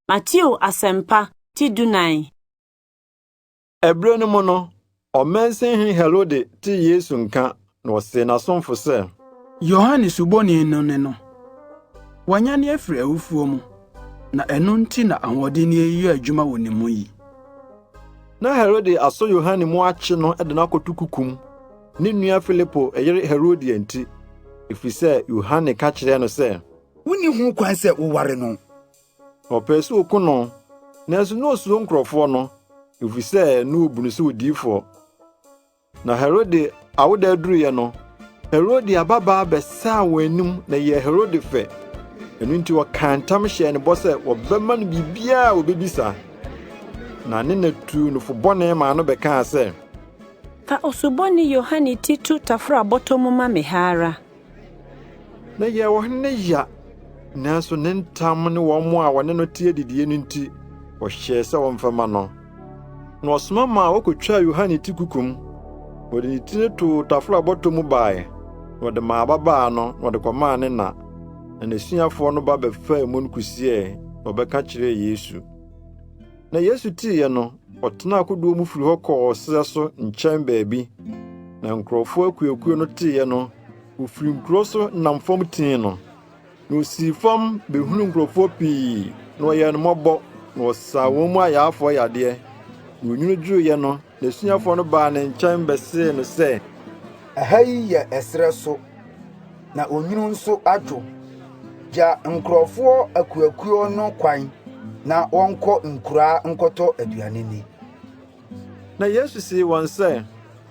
Mateo Asɛmpa ti 14. Ɛberɛ no mu no, ɔmansin hene Herode tee Yesu nka, na ɔsee n'asomfo sɛ, Yohane Suboni no ne no. Wanyane afiri awufoɔ mu, na ɛno nti na ahoɔdenneɛ yi yɛ adwuma wɔ ne mu yi. Na Herode asɔ Yohane mu akye no de no akɔto kukum, ne nua Filipo yere Herodia nti, efisɛ Yohane ka kyerɛɛ no sɛ, Wunni ho kwan sɛ woware no. Na ɔpɛɛ sɛ oku no, nanso na osuro nkurɔfoɔ no, efisɛ na wobu no sɛ odiyifoɔ. Na Herode awoda duruiɛ no, Herode ababaa bɛsaa wɔn anim na ɛyɛɛ Herode fɛ. Ɛno nti ɔkaa ntam hyɛɛ no bɔ sɛ wɔbɛma no biribiara a obebisa. Na ne na tuu no fo bɔne maa no bɛkaa sɛ, Fa Osuboni Yohane ti to tafra bɔtɔ mu ma me ha ara. Na ɛyɛɛ ɔhene no ya, nanso ne ntam ne wɔn a wɔne no te adidie no nti, ɔhyɛɛ sɛ wɔmfa mma no. Na ɔsoma maa wɔkotwaa Yohane ti kukum. Wɔde ne ti no too tafra bɔtɔ mu bae, na wɔde maa ababaa no, na ɔde kɔmaa ne na. Na n'asuafoɔ no ba bɛfaa mu no kosiɛe, na wɔbɛka kyerɛɛ Yesu. Na Yesu teeɛ no, ɔtenaa kodoɔ mu firi hɔ kɔɔ serɛ so nkyɛn baabi. Na nkurɔfoɔ akuakuo no teeɛ no, wɔfiri nkuro so nam fam tii no. Na ɔsii fam bɛhunuu nkurɔfoɔ pii, na ɔyɛɛ no mmɔbɔ, na ɔsaa wɔn mu ayaafoɔ yadeɛ. Na onwunu dwoeɛ no, n'asuafoɔ no baa ne nkyɛn bɛsee no sɛ, Ɛha yi yɛ ɛserɛ so, na onwunu nso adwo. Gya nkurɔfoɔ akuakuo no kwan na wɔnkɔ nkuraa nkɔtɔ aduane nni. Na Yesu see wɔn sɛ,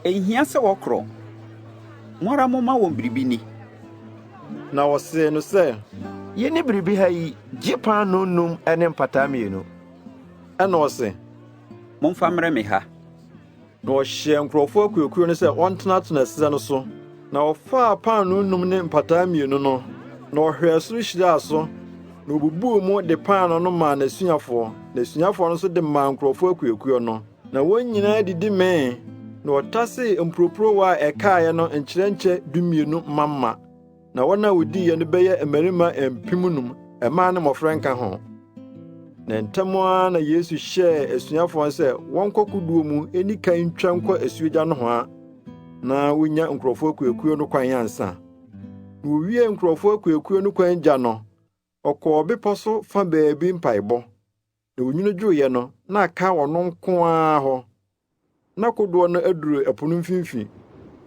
Enhia sɛ wɔkorɔ. Mo ara momma wɔn biribi nni. Na wɔsee no sɛ, Yenni biribi ha yi gye paanoo num ne mpataa mmienu. Ɛnna ɔse, Momfa mmrɛ me ha. Na ɔhyɛɛ nkurɔfoɔ akuakuo no sɛ wɔntenatena ɛserɛ no so. Na ɔfaa paanoo num ne mpataa mmienu no, na ɔhwɛɛ soro hyiraa so, na obubuu mu de paanoo no maa n'asuafoɔ, na asuafoɔ no nso de maa nkurɔfoɔ akuakuo no. Na wɔn nyinaa didi mee, na wɔtasee mporoporowa a ɛkaeɛ no nkyerɛnkyɛ dumienu mama. Na wɔn a wodiiɛ no bɛyɛ mmarima 5,000, mmaa ne mmɔfra nka ho. Na ntɛm ara na Yesu hyɛɛ asuafoɔ no sɛ wɔnkɔ kodoɔ mu nni kan ntwa nkɔ asuogya nohoa na wonya nkurɔfoɔ akuakuo no kwan ansa. Na wowiee nkurɔfoɔ akuakuo no kwan gya no, ɔkɔɔ bepɔ so fa baabi mpaebɔ. Na onwunu dwoeɛ no, na aka ɔno nko ara hɔ. Na kodoɔ no aduru ɛpo no mfimfini,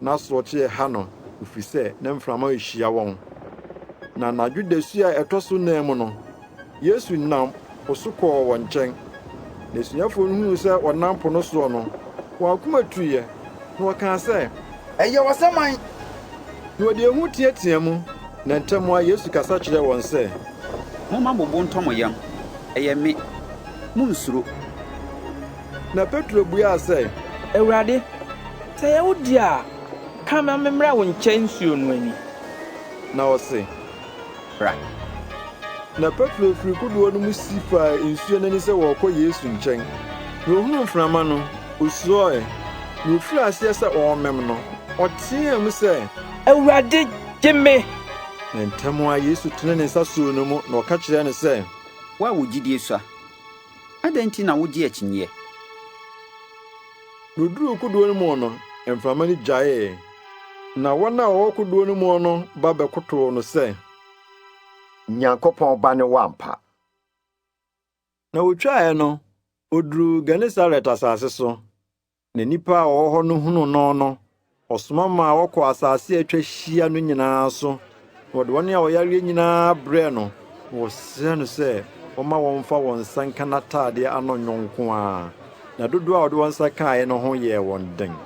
na asorɔkye reha no, ɛfiri sɛ na mframa rehyia wɔn. Na anadwo dasu a ɛtɔ so nnan mu no, Yesu nam po so kɔɔ wɔn nkyɛn. Na asuafoɔ no hunuu sɛ ɔnam po no soɔ no, wɔn akoma tuiɛ, na wɔkaa sɛ, Ɛyɛ ɔsaman! Na wɔde ehu teɛteɛɛ mu, na ntɛm ara Yesu kasa kyerɛɛ wɔn sɛ, Momma mo bo ntɔ mo yam, ɛyɛ me, munnsuro. Na Petro buaa sɛ, Awurade, sɛ ɛyɛ wo de a, ka ma memmra wo nkyɛn nsuo no ani. Na ɔse, Bra. Na Petro firii kodoɔ no mu si faa nsuo no ani sɛ ɔrekɔ Yesu nkyɛn. Na ɔhunuu mframa no, ɔsuroe, na ɔfirii aseɛ sɛ ɔremem no, ɔteaa mu sɛ. Awurade, gye me! Na ntɛm ara Yesu tenee ne nsa soo no mu, na ɔka kyerɛɛ no sɛ. Wo a wo gyidie sua, adɛn nti na wogye akyinnyeɛ? Na ɔduruu kodoɔ no mu no, mframa no gyaee. Na wɔn a wɔwɔ kodoɔ no mu no ba bɛkotoo no sɛ. Nyankopɔn Ba ne wo ampa. Na wotwaeɛ no, oduruu Genesaret asase so. Na nnipa a wɔwɔ hɔ no hunuu no no, ɔsoma maa wɔkɔɔ asase a atwa ahyia no nyinaa so, na wɔde wɔn a wɔyareɛ nyinaa brɛɛ no, na wɔsrɛɛ no sɛ ɔmma wɔmfa wɔn nsa nka n'atadeɛ ano nnwo nko ara. Na dodoɔ a wɔde wɔn nsa kaeɛ no ho yɛɛ wɔn den.